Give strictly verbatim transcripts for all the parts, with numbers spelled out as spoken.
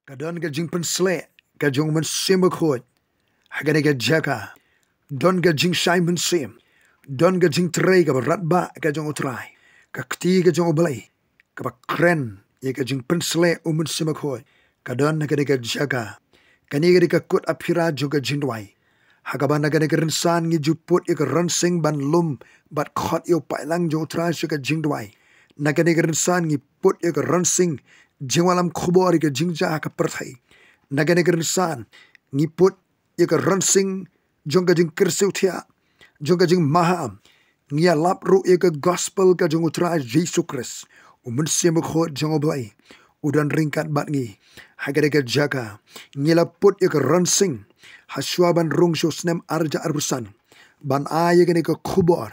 Ka don ka jingpynsleh ka jong u Mynsiem Bakhuid ha kane ka jaka. Don ka jingshai mynsiem, don ka jingtrei kaba radbah ka jong u Trai. Ka kti ka jong u Blei kaba kren ïa ka jingpynsleh u Mynsiem Bakhuid ka don ha kane ka jaka. Kane ka dei ka kut aphira jong ka jingduwai, ha kaba na kane ka rynsan ngi ju put ïa ka rynsan ban lum bad khot ïa u paidlang jong u Trai sha ka jingduwai. Na kane ka rynsan ngi put ïa ka rynsan jingwallam khubor ïa ka jingjia ha ka pyrthei. Na kane ka rynsan ngi put ïa ka rynsan jong ka jingkyrsiew thiah, jong ka jingmaham. Ngi ïalap ruh ïa ka gospel ka jong u Trai Jisu Khrist. U Mynsiem Bakhuid jong u Blei u don ryngkat bad ngi ha kane ka jaka. Ngi la put ïa ka rynsan ha shuwa ban rung sha u snem ar hajar arphew san ban ai ïa kane ka khubor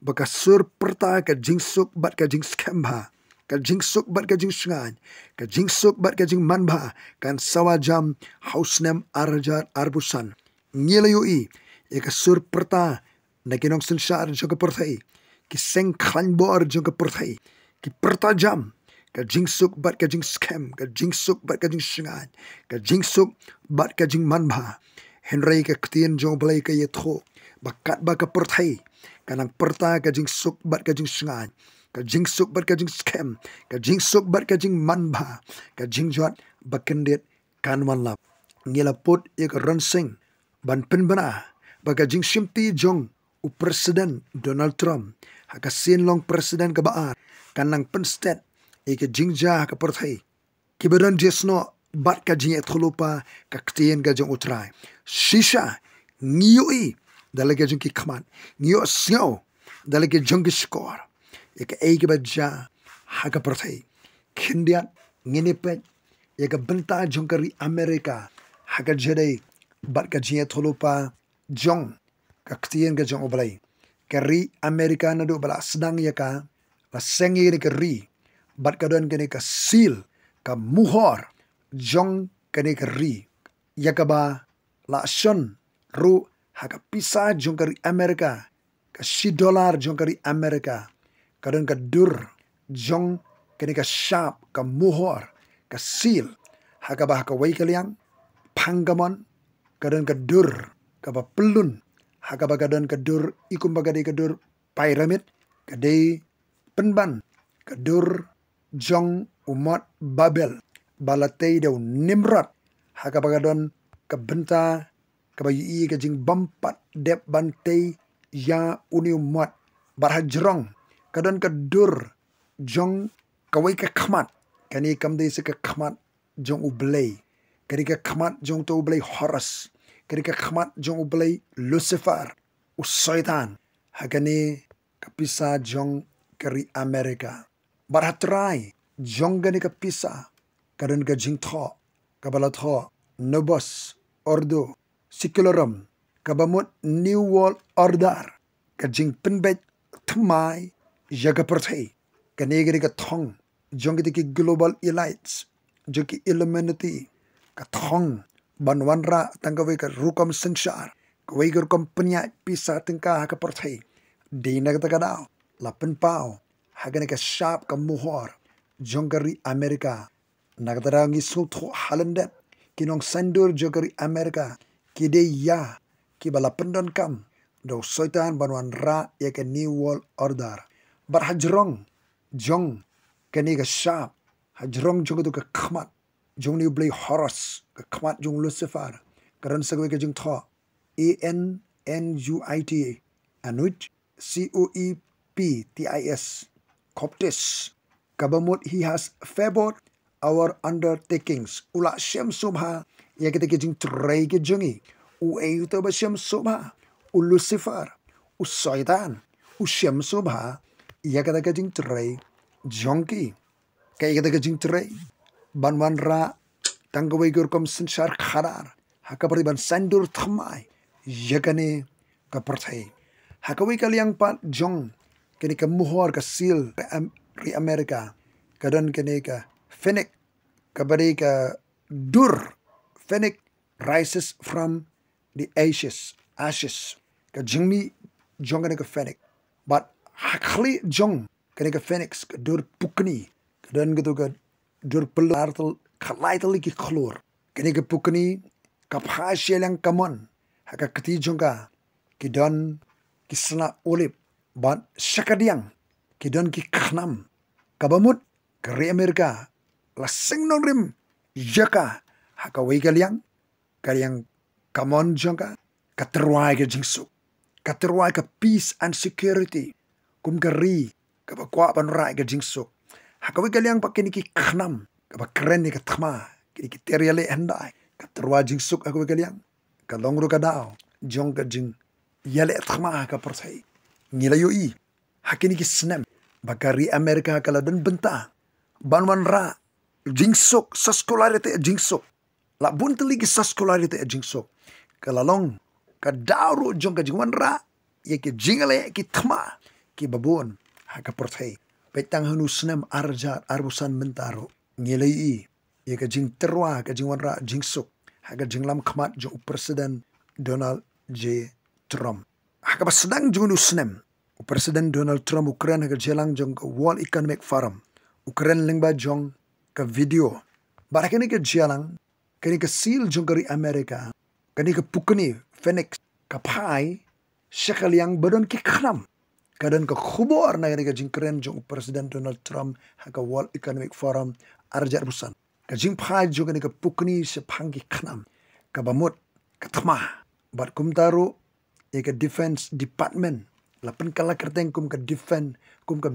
ba ka sur pyrta ka jingsuk bad ka jingskhem bha, ka jingsuk bad ka jingsngewbha, ka jingsuk bad ka jingmanbha kan sawa jam ha u snem ar hajar arphew san. Ngi la ïohi ïa ka sur pyrta na ki nongsynshar jong ka pyrthei, ki seng khlaiñ bor jong ka pyrthei, ki pyrta jam ka jingsuk bad ka jingskhem, ka jingsuk bad ka jingshngaiñ, ka jingsuk bad ka jingmanbha. Hynrei ka ktien jong u Blei ka ïathuh ba katba ka pyrthei ka nang pyrta ka jingsuk bad ka jingshngaiñ, ka jingsuk bad ka jingskhem, ka jingsuk bad ka jingmanbha, ka jingjot ba kyndit kan wanlap. Ngi la put ïa ka rynsan ban pynbna ba ka jingshimti jong u President Donald Trump ha ka sien long President kaba ar kan nang pynstet ïa ka jingjia ha ka pyrthei kiba don jingïasnoh bad ka jingïathuhlypa ka ktien ka jong u Trai. Shisha ngi ïohi da la ka jong ki khmat, ngi ïohsngew da la ka jong ki shkor ïa kaei kaba jia ha ka pyrthei. Khyndiat ngin ïa peit ïa ka bynta jong ka ri America ha ka jingïadei bad ka jingïathuhlypa jong ka ktien ka jong u Blei. Ka ri America naduh ba la sdang ïa ka, la seng ïa kane ka ri bad ka don kane ka seal, ka muhor jong kane ka ri, ïa kaba la shon ruh ha ka pisa jong ka ri America, ka shi dollar jong ka ri America, ka don ka dur jong kane ka shap, ka muhor, ka seal. Ha kaba ha kawei ka liang, phang kamon, ka don ka dur kaba pyllun, ha kaba ka don ka dur i kumba ka dei ka dur pyramid, ka dei pynban ka dur jong u mot Babel ba la tei da u Nimrod, ha kaba ka don ka bynta kaba ïohi ka jingbym pat dep ban tei ïa une u mot. Bad hajrong ka don ka dur jong kawei ka khmat, kane kam dei sa ka khmat jong u Blei, ka dei ka khmat jong uto u blei Horus, ka dei ka khmat jong u blei Lucifer, u Soitan, ha kane ka pisa jong ka ri America. Bad ha trai jong kane ka pisa ka don ka jingthoh kaba la thoh Novus Ordo Seclorum, kaba mut New World Order, ka jingpynbeit thymmai ïa ka pyrthei. Kane ka dei ka thong jong kita ki global elites, jong ki Illuminati, ka thong ban wanrah tang kawei ka rukom synshar, kawei ka rukom pynïaid pisa tyngka ha ka pyrthei. Dei na kata ka daw la pynpaw ha kane ka shap, ka muhor jong ka ri America. Na kata daw ngi sngewthuh ha lyndet ki nongsaindur jong ka ri America ki dei ïa kiba la pyndonkam da u Soitan ban wanrah ïa ka New World Order. Bad hajrong jong kane ka shap, hajrong jong kato ka khmat jong une u blei Horus, ka khmat jong Lucifer, ka don sa kawei ka jingthoh, A N N U I T, Anuit, C O E P T I S, Coptis, kaba mut he has favored our undertakings. U la shem sngewbha ïa kita ki jingtrei ki jong ngi. Uei uto ba shem sngewbha? U Lucifer, u Soitan, u shem sngewbha ïa kata ka jingtrei jong ki. Kaei kata ka jingtrei? Ban wanrah tang kawei ka rukom synshar khadar ha ka pyrthei, ban saindur thymmai ïa kane ka pyrthei. Ha kawei ka liang pat jong kane ka muhor, ka seal, ri Am-, ri America, ka don kane ka phoenix, kaba dei ka dur. Phoenix rises from the ashes, ashes, ka jingmih jong kane ka phoenix. Bad ha khlieh jong kane ka phoenix, ka dur pukni, ka don kato ka dur pyllun, artel khatlai tylli ki khlur. Kane ka pukni ka phai sha liang kamon, ha ka kti jong ka ki don ki sla olib, bad sha ka diang ki don ki khnam. Kaba mut ka ri Amerika la seng nongrim ïa ka ha kawei ka liang, ka liang kamon jong ka, ka tyrwa ïa ka jingsuk, ka tyrwa ïa ka peace and security. Kum ka ri kaba kwah ban rah ïa ka jingsuk, ha kawei ka liang pat kine ki khnam kaba kren ïa ka thma, kine ki tiar ïaleh hyndai, ka tyrwa jingsuk ha kawei ka liang, ka long ruh ka daw jong ka jingïaleh thma ha ka pyrthei. Ngi la ïohi ha kine ki snem ba ka ri Amerika ka la don bynta ban wanrah jingsuk, saskular ïa ka jingsuk. La bun tylli ki saskular ïa ka jingsuk. Ka la long ka daw ruh jong ka jingwanrah ïa ki jingïaleh ki thma kiba bun ha ka pyrthei. Peit tang ha une u snem ar hajar arphew san mynta ruh ngi la ïohi ïa ka jingtyrwa, ka jingwanrah jingsuk ha ka jinglam khmat jong u President Donald J Trump. Ha kaba sdang jong une u snem, u President Donald Trump u kren ha ka jingïalang jong ka World Economic Forum, u kren lyngba jong ka video. Bad ha kane ka jingïalang, kane ka seal jong ka ri Amerika, kane ka pukni phoenix, ka phai sha ka liang ba don ki khnam. Ka don ka khubor na kane ka jingkren jong u President Donald Trump ha ka World Economic Forum ar hajar arphew san. Ka jingphai jong kane ka pukni shaphang ki khnam, kaba mut ka thma. Bad kumta ruh ïa ka Defense Department la pynkylla kyrteng kum ka defense, kum ka,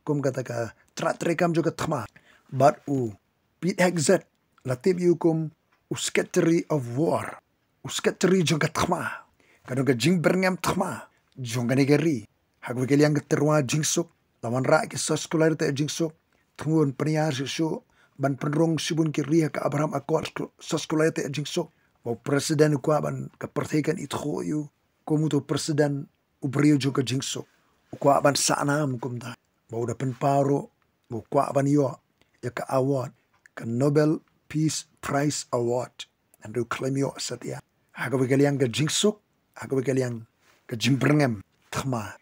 kum kata ka tnat treikam jong ka thma. Bad u Pete Hegseth la tip ïa u kum u Secretary of War, u Secretary jong ka thma. Ka don ka jingbyrngem thma jong kane ka ri. Ha kawei ka liang ka tyrwa jingsuk, la wanrah ki saskular ïa ka jingsuk. Thmu ban pynïar shuh shuh, ban pynrung shibun ki ri ha ka Abraham Accord, saskular ïa ka jingsuk. Ba u President u kwah ban ka pyrthei kan ithuh ïa u kum uto u President u briew jong ka jingsuk. U kwah ban sah nam kumta. Ba u da pynpaw ruh ba u kwah ban ïoh ïa ka award, ka Nobel Peace Prize Award. Hynrei u khlem ïoh satia. Ha kawei ka liang ka jingsuk, ha kawei ka liang ka jingbyrngem thma.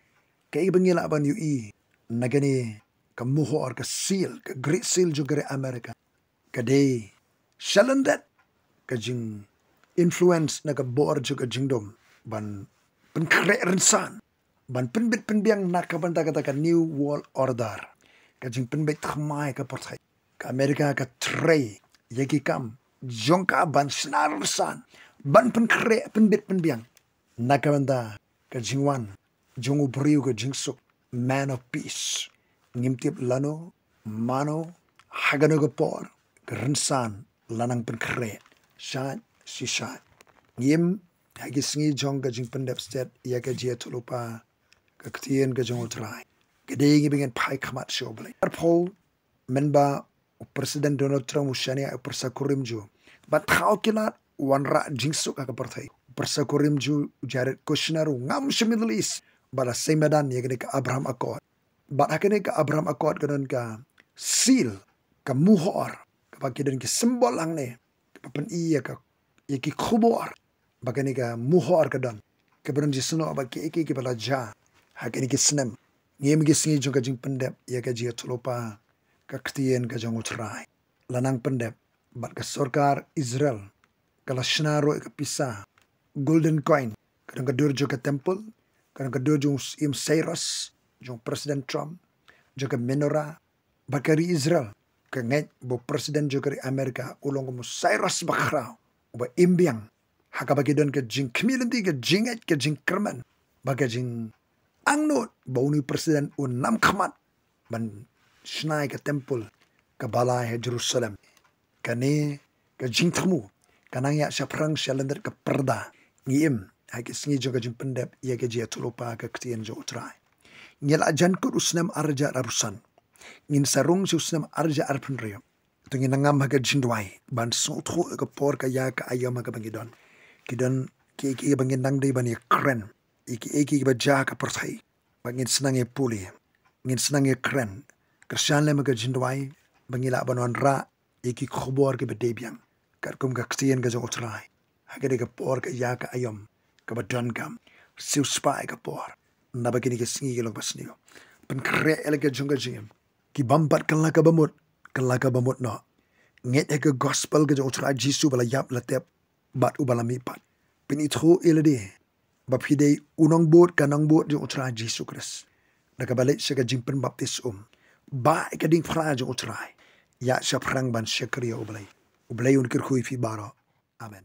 Kaei ba ngi lah ban ïohi na kane ka mohor, ka seal, ka Great Seal jong ka ri Amerika, ka dei shalyndet ka jing influence na ka bor jong ka jingdum ban pynkhreh rynsan, ban pynbit pynbiang na ka bynta kata ka New World Order. Ka jingpynbeit thma ïa ka pyrthei. Ka Amerika ka trei ïa ki kam jong ka ban shna rynsan, ban pynkhreh, pynbit pynbiang na ka bynta ka jingwan jong u briew ka jingsuk, man of peace. Ngim tip lano mano ha kano ka por ka rynsan la nang pynkhreh shait shi shait. Ngim, ha ki sngi jong ka jingpyndep stet ïa ka jingïathuhlypa ka ktien ka jong U Trai, ka dei ngi ba ngin phai khmat sha U Blei. Arphew, mynba u President Donald Trump u shaniah ïa u pyrsa kurim jong u ban thaw ki lad wanrah jingsuk ha ka pyrthei, u pyrsa kurim jong u, u Jared Kushner, u ngam sha Middle East ba la seng madan ïa kane ka Abraham Accord. Bad ha kane ka Abraham Accord ka don ka seal, ka muhor, kaba ki don ki symbol hangne, kaba pyni ïa ka, ïa ki khubor ba kane ka muhor ka don, kaba don jingshaniah ba kiei kiei kiba la jia ha kine ki snem. Ngim, ki sngi jong ka jingpyndep ïa ka jingïathuhlypa ka ktien ka jong U Trai, la nang pyndep bad ka sorkar Israel ka la shna ruh ïa ka pisa golden coin, ka don ka dur jong ka temple, ka don ka dur jong u syiem Cyrus, jong President Trump, jong ka menorah. Bad ka ri Israel ka ngeit ba u President jong ka ri Amerika u long kum u Cyrus bakhraw, uba im biang, ha kaba ki don ka jingkhmih lynti, ka jingngeit, ka jingkyrmen bad ka jingangnud ba une u President un ym khmat ban shna ïa ka temple kaba lai ha Jerusalem. Kane ka jingthmu ka nang ïaid shaphrang shalyndet ka pyrda. Ngi im, ha ki sngi jong ka jingpyndep ïa ka jingïathuhlypa ka ktien jong U Trai. Ngi la jan kut u snem ar hajar arphew san, ngin sa rung sha u snem ar hajar arphew hynriew. To ngin nang ngam ha ka jingduwai ban sngewthuh ïa ka por ka ïa ka aïom ha kaba ngi don. Ki don kiei kiei ba ngin nang dei ban ïakren, ïa kiei kiei ba jia ha ka pyrthei, ba ngin sa nang ïapule, ngin sa nang ïakren. Kyrshan lem ha ka jingduwai ba ngi lah ban wanrah ïa ki khubor kiba dei biang katkum ka ktien ka jong U Trai ha kane ka por ka ïa ka aïom kaba donkam. Siewspah ïa ka por, naba kine ki sngi ki long ba sniew. Pynkhreh ïa la ka jong ka jingim. Ki bym pat kylla kaba mut, kylla kaba mut noh. ngeit ha ka gospel ka jong U Trai Jisu ba la ïap, la tep bad uba la mihpat. Pynithuh ïa lade ba phi dei u nongbud, ka nongbud jong U Trai Jisu Khrist, da kaba leit sha ka jingpynbaptis um, ba ïa ka diengphna jong U Trai, ïa shaphrang ban shakri ïa U Blei. U Blei un kyrkhu ïa phi baroh. Amen.